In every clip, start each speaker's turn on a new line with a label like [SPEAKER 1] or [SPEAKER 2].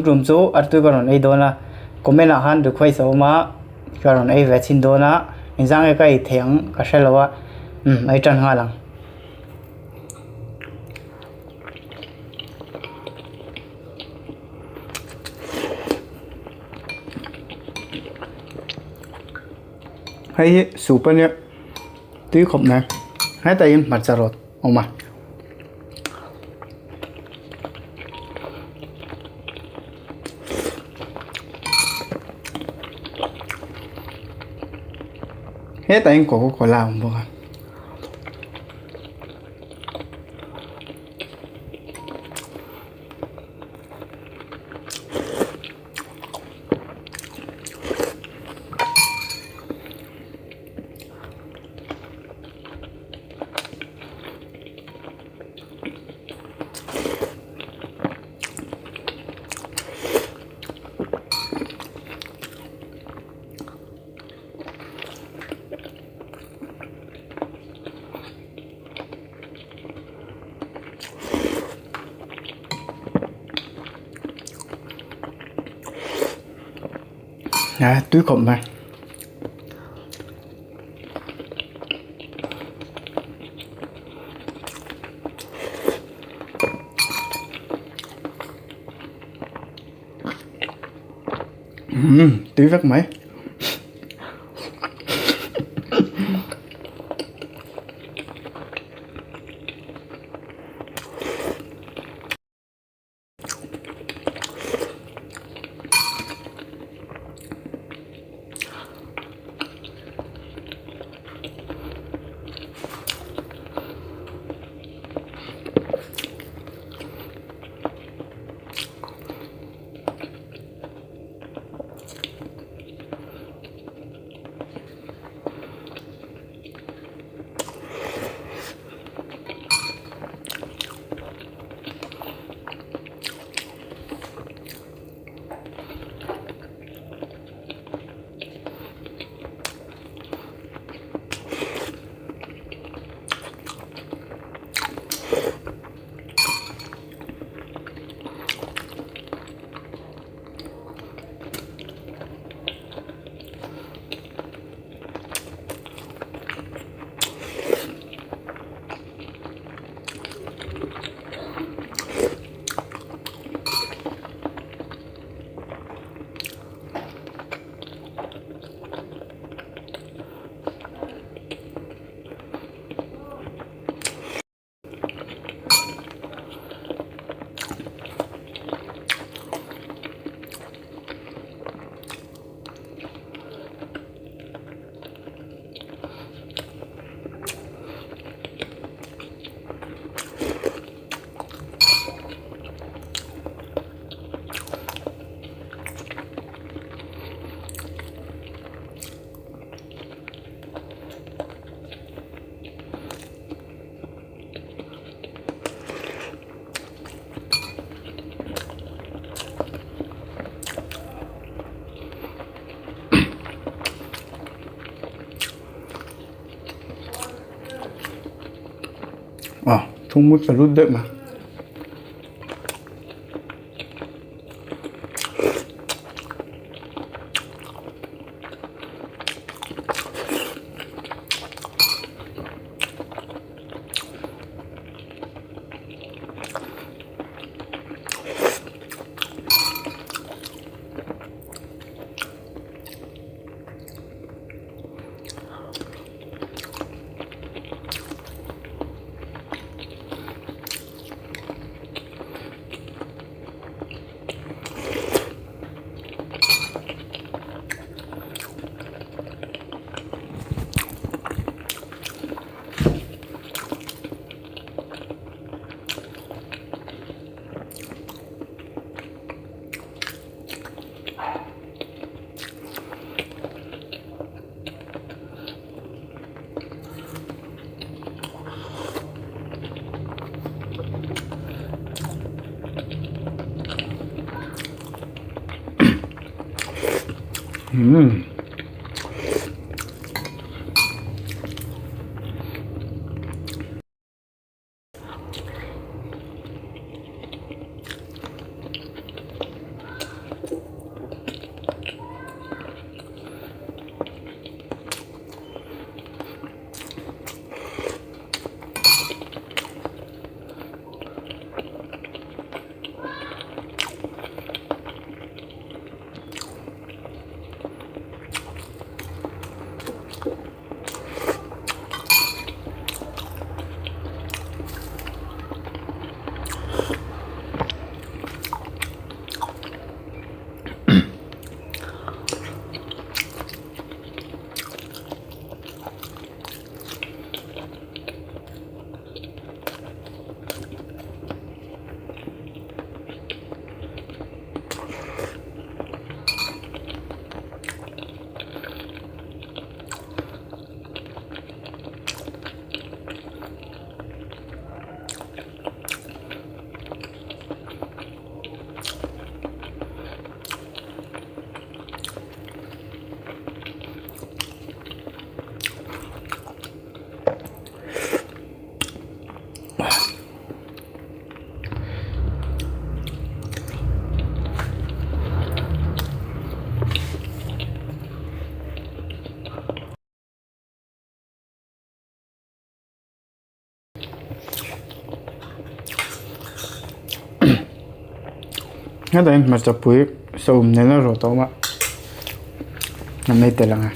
[SPEAKER 1] Tum chu artui ka rawn ei dawn a, comment ah khan request a awm a, ka rawn ei ve chhin dawn a, engzah nge ka ei theih ang ka hre lo a, umm ei tan nghal ang. Hei hi soup a nia tui khawp mai hetah hian hmarcha rawt a awm a. Hetah hian coca cola a awm bawk a. A tui khawp mai. Umm tui vek mai. Aw thung mut ta lut deuh mai. Umm. Hetah hian hmarchapui saum nena rawt a awm a a mei tel ang e.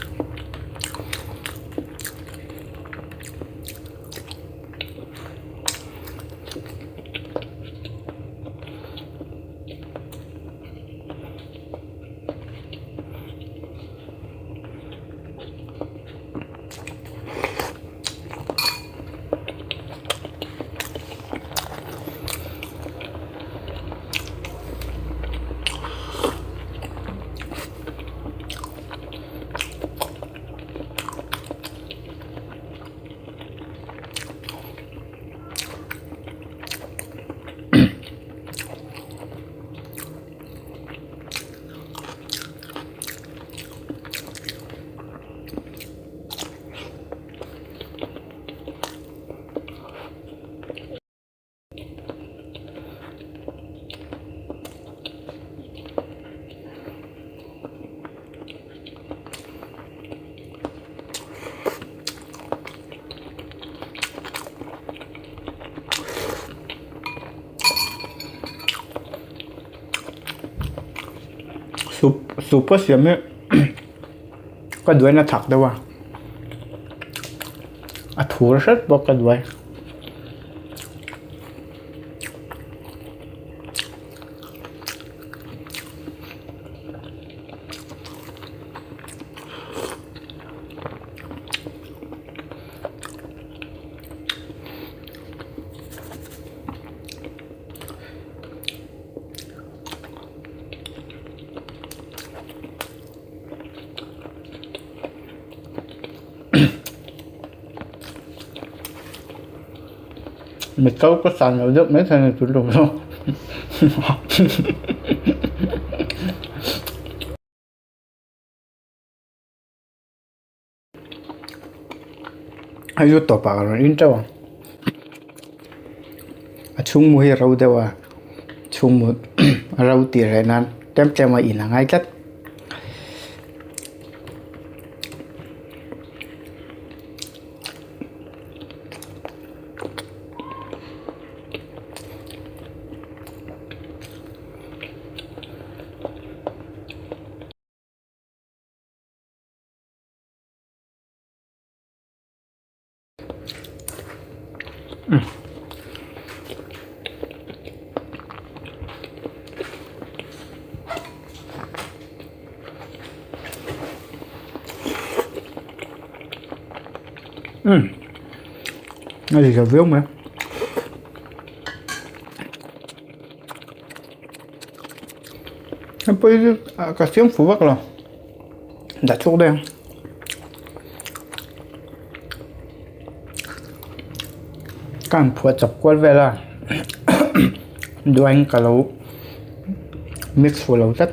[SPEAKER 1] Soup soup a siam hi ka duain a thak deuh a a thur hret bawk ka duai. Mit ko ka san lo deuh mai thei a ni tun tum chu. Hei chu tawpah ka rawn in teuh ang a chhungmu hi a ro deuh a chhungmu a ro tih reh nan tlem tlem a in a ngai tlat. A ri lo viau mai. Hei ka siam fu vak lo. Dah chhuak daih ang. Ka han phuah chawp kual vel a duain ka lo mix fuh lo tlat.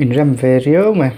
[SPEAKER 1] Inrem ve riau mai.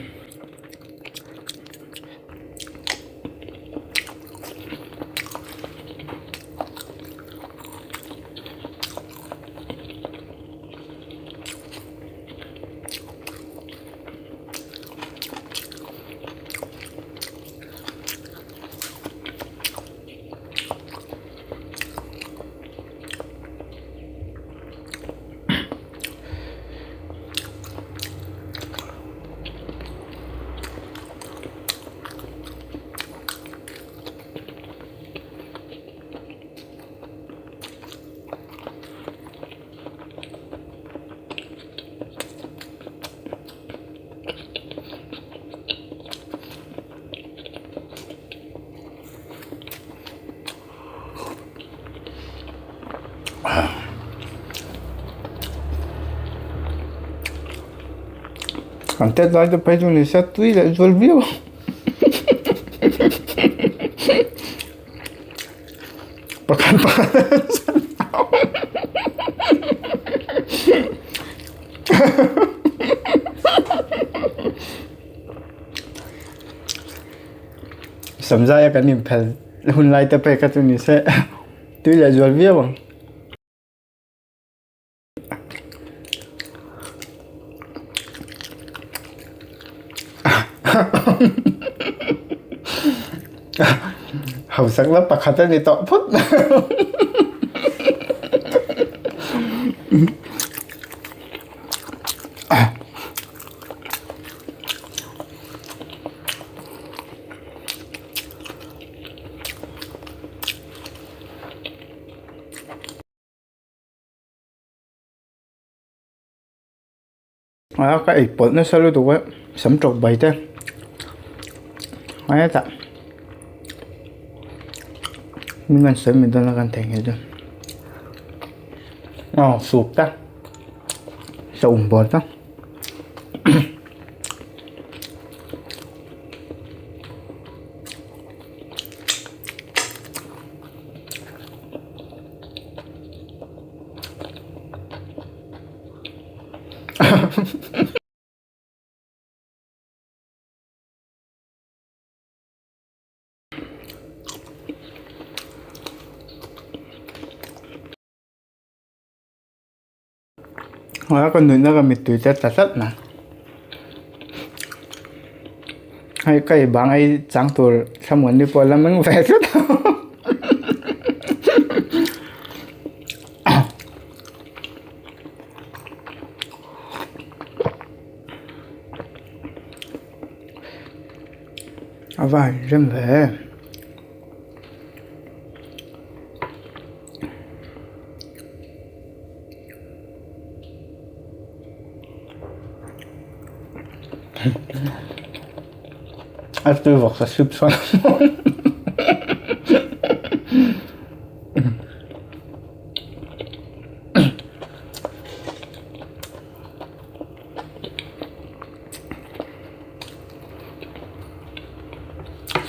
[SPEAKER 1] Kan tet lai te phei chu ni se tui leh zual viau ang. Pakhat pakhat Samzai a kan inphel hun lai te phei kha chu ni se tui leh zual viau ang. Hausak la pakhat a ni tawh phawt. A ka ei pawlh nasa lutuk a sam tawk bai te a hetah min rawn sawi mai dawn a kan theihnghilh chu aw soup te saum bawl te. A ka nunna ka mittui te tla tlat mai hei ka ei bang ei chang tur thlamuan ni pawh la meng ve tlat a va han rem ve em. A tui vawk sa soup chuan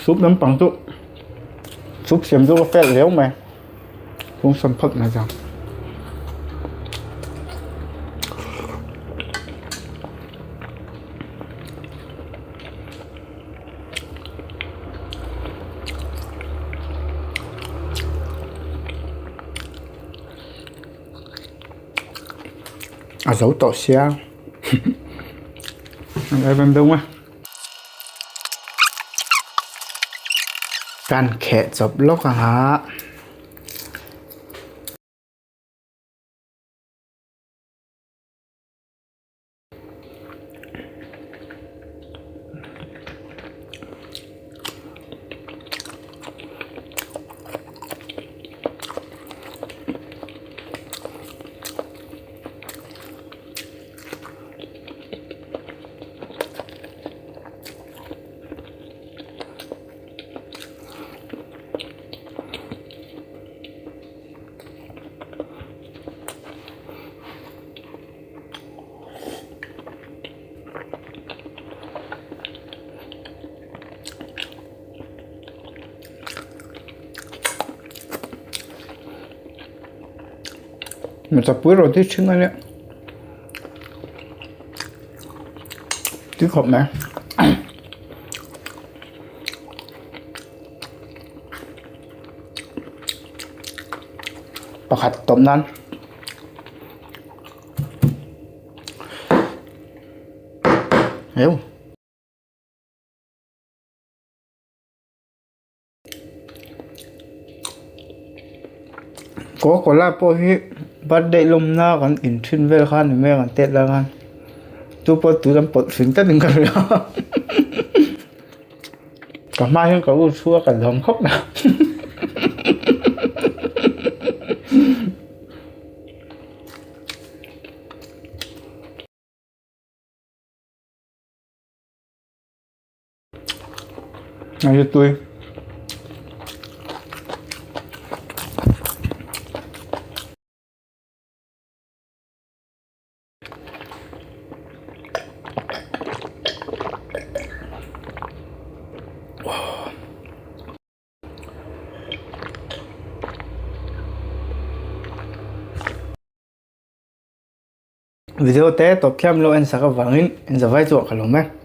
[SPEAKER 1] soup lampang chu soup siam chu ka fel riau mai. Kawng sam phawt mai chuan. A zo tawh sia an rem deuh a. Kan kheh chawp lawk ang a. Chapui rawh hi ṭhing a nia tui khawp mai. Pakhat tawp nan heu. Coca cola pawh hi birthday lawmna kan in thin vel khan ni mai a kan tet lai khan chu pawh tui kan pawlh thin tlat in ka hria ka hma hian ka u chhung a ka lawm khawp mai Này cho tui. Video te tawp thiam lo en sak avangin in zavai chu a ka lawm e.